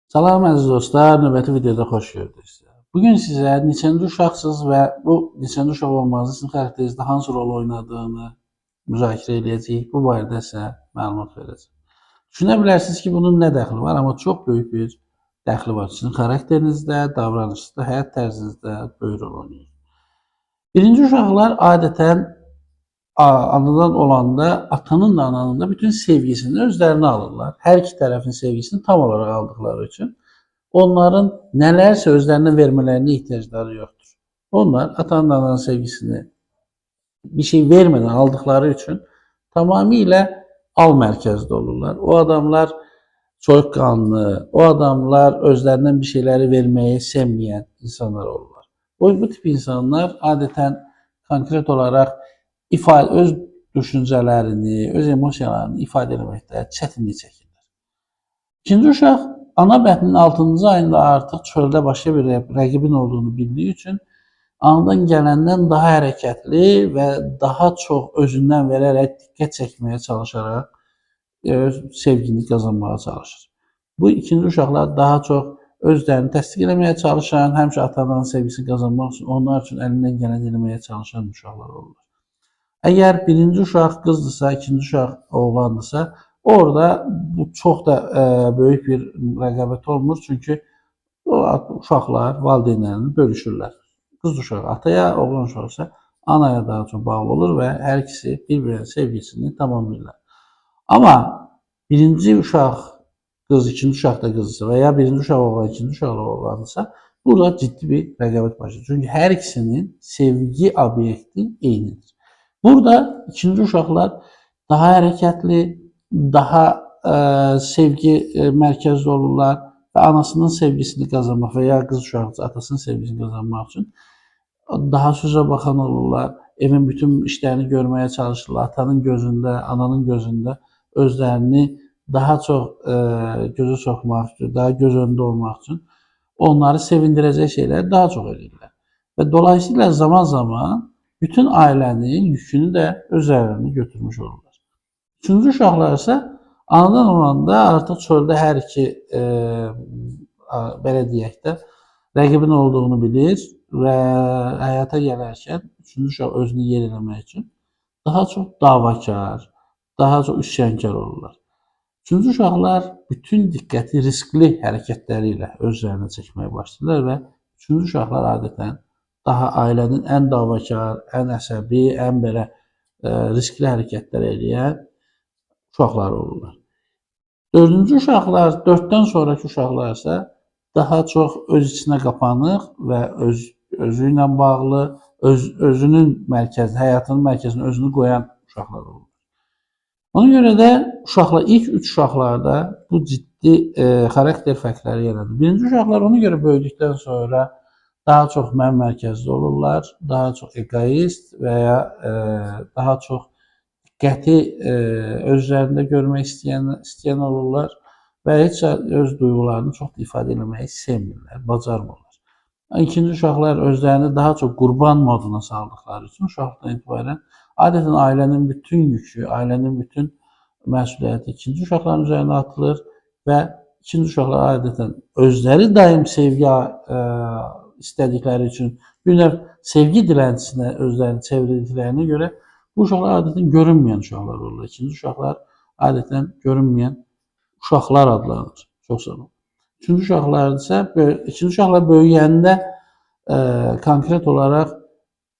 Salam əziz dostlar, növbəti videoda xoş gördük. Bugün sizə neçənci uşaqsınız və bu neçənci uşaq olmanızın sizin xarakterinizdə hansı rol oynadığını müzakirə eləyəcəyik. Bu barədə sizə məlumat verəcəm. Düşünə bilərsiniz ki, bunun nə dəxli var, amma çox böyük bir dəxli var. Sizin xarakterinizdə, davranışınızda, həyat tərzinizdə böyük rol oynayır. Birinci uşaqlar adətən anadan olanda atanın da ananın da bütün sevgisini özlərinə alırlar. Hər iki tərəfin sevgisini tam olaraq aldıqları üçün onların nələrsə özlərinə vermələrinə ehtiyacları yoxdur. Onlar atanın da ananın sevgisini bir şey vermədən aldıqları üçün tamamilə al mərkəzdə olurlar. O adamlar soyuqqanlı, o adamlar özlərindən bir şeyləri verməyi sevməyən insanlar olurlar. Bu tip insanlar adətən konkret olaraq ifadə öz düşüncələrini, öz emosiyalarını ifadə etməkdə çətinlik çəkirlər. İkinci uşaq ana bətninin 6-cı ayında artıq çöldə başqa bir rəqibin olduğunu bildiyi üçün anadan gələndən daha hərəkətli və daha çox özündən verərək diqqət çəkməyə çalışaraq öz sevgini qazanmağa çalışır. Bu ikinci uşaqlar daha çox özlərini təsdiq eləməyə çalışan, həmişə ata-ananın sevgisini qazanmaq üçün onlar üçün əlindən gələni eləməyə çalışan uşaqlar olurlar. Əgər birinci uşaq qızdırsa, ikinci uşaq oğlandırsa, orada bu çox da böyük bir rəqabət olmur. Çünki o uşaqlar valideynlərini bölüşürlər. Qız uşağı ataya, oğlan uşağı isə anaya daha çox bağlı olur və hər ikisi bir-birinin sevgisini tamamlayırlar. Amma birinci uşaq qız, ikinci uşaq da qızdırsa və ya birinci uşaq oğlan, ikinci uşaq oğlandırsa, burada ciddi bir rəqabət başlayır. Çünki hər ikisinin sevgi obyekti eynidir. Burada ikinci uşaqlar daha hərəkətli, daha sevgi mərkəzli olurlar və anasının sevgisini qazanmaq və ya qız uşağı atasının sevgisini qazanmaq üçün daha sözə baxan olurlar. Evin bütün işlərini görməyə çalışırlar. Atanın gözündə, ananın gözündə özlərini daha çox gözə soxmaq üçün, daha göz önündə olmaq üçün onları sevindirəcək şeyləri daha çox edirlər. Və dolayısıyla zaman-zaman bütün ailənin yükünü də özlərini götürmüş olurlar. Üçüncü uşaqlar isə anadan olanda artıq çöldə hər iki belə deyək də rəqibin olduğunu bilir və həyata gələrkən üçüncü uşaq özünü yer eləmək üçün daha çox davakar, daha çox üsyankar olurlar. Üçüncü uşaqlar bütün diqqəti riskli hərəkətləri ilə özlərinə çəkməyə başlayırlar və üçüncü uşaqlar adətən daha ailənin ən davakar, ən əsəbi, ən belə riskli hərəkətlər eləyən uşaqları olurlar. Dördüncü uşaqlar, dörddən sonraki uşaqlar isə daha çox öz içinə qapanıq və özü ilə bağlı, özünün mərkəzi, həyatının mərkəzinə özünü qoyan uşaqlar olurlar. Ona görə də uşaqlar, ilk üç uşaqlarda bu ciddi xarakter fərqləri yaranır. Birinci uşaqlar ona görə böyüdükdən sonra daha çox mən mərkəzli olurlar, daha çox egoist və ya daha çox diqqəti özlərində görmək istəyən olurlar və heç öz duyğularını çox da ifadə eləməyi sevmirlər, bacarmırlar. İkinci uşaqlar özlərini daha çox qurban moduna saldıqları üçün uşaqlıqdan etibarən adətən ailənin bütün yükü, ailənin bütün məsuliyyəti ikinci uşaqların üzərinə atılır və ikinci uşaqlar adətən özləri daim sevgi istədikləri üçün bir növ sevgi dilənçisinə özlərini çevrildiklərinə görə bu uşaqlar adətən görünməyən uşaqlar olurlar. İkinci uşaqlar adətən görünməyən uşaqlar adlanır çox zaman. Üçüncü uşaqlar isə ikinci uşaqlar böyüyəndə konkret olaraq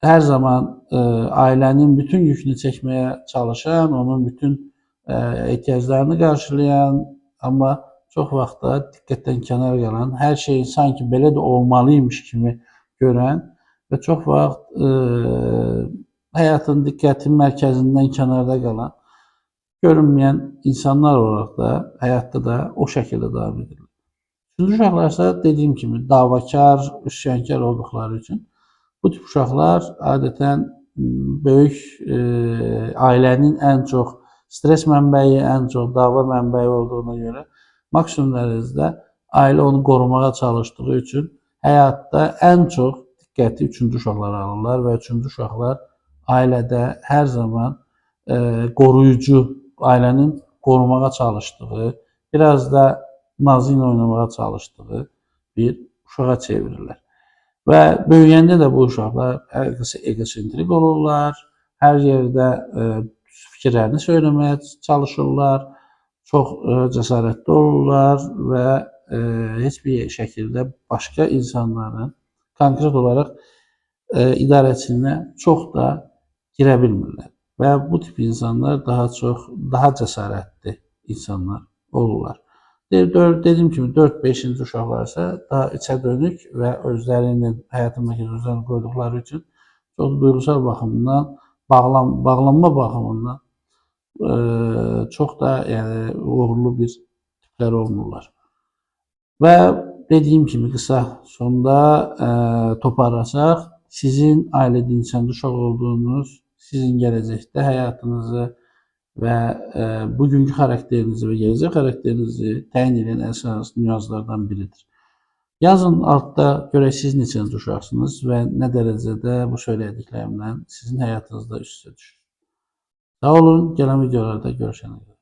hər zaman ailənin bütün yükünü çəkməyə çalışan, onun bütün ehtiyaclarını qarşılayan, amma çox vaxt da diqqətdən kənar qalan, hər şeyin sanki belə də olmalıymış kimi görən və çox vaxt həyatın diqqətin mərkəzindən kənarda qalan, görünməyən insanlar olaraq da həyatda da o şəkildə davam edirlər. Üçüncü uşaqlar isə dediyim kimi davakar, üsyankar olduqları üçün bu tip uşaqlar adətən böyük ailənin ən çox stres mənbəyi, ən çox dava mənbəyi olduğuna görə maksimum dərəcədə ailə onu qorumağa çalışdığı üçün həyatda ən çox diqqəti üçüncü uşaqlar alırlar və üçüncü uşaqlar ailədə hər zaman qoruyucu, ailənin qorumağa çalışdığı, biraz da nazı ilə oynamağa çalışdığı bir uşağa çevrilir. Və böyüyəndə də bu uşaqlar eqosentrik olurlar, hər yerdə fikirlərini söyləməyə çalışırlar, çox cəsarətli olurlar və heç bir şəkildə başqa insanların konkret olaraq idarəçiliyinə çox da girə bilmirlər. Və bu tip insanlar daha çox, daha cəsarətli insanlar olurlar. Dediyim kimi 4-5-ci uşaqlar isə daha içə dönük və özlərinin həyatındakı özlərini qoyduqları üçün çox duyğusal baxımdan, bağlanma baxımından çox da yəni uğurlu bir tiplər olmurlar. Və dediyim kimi qısa sonda toparlasaq, sizin ailədə neçənci uşaq olduğunuz, sizin gələcəkdə həyatınızı və bugünkü xarakterinizi və gələcək xarakterinizi təyin edən əsas nüanslardan biridir. Yazın altda görək siz neçənci uşaqsınız və nə dərəcədə bu söylədiklərimlə sizin həyatınızda üst-üstə düşür. Sağ olun, gələn videolarda görüşənə qədər.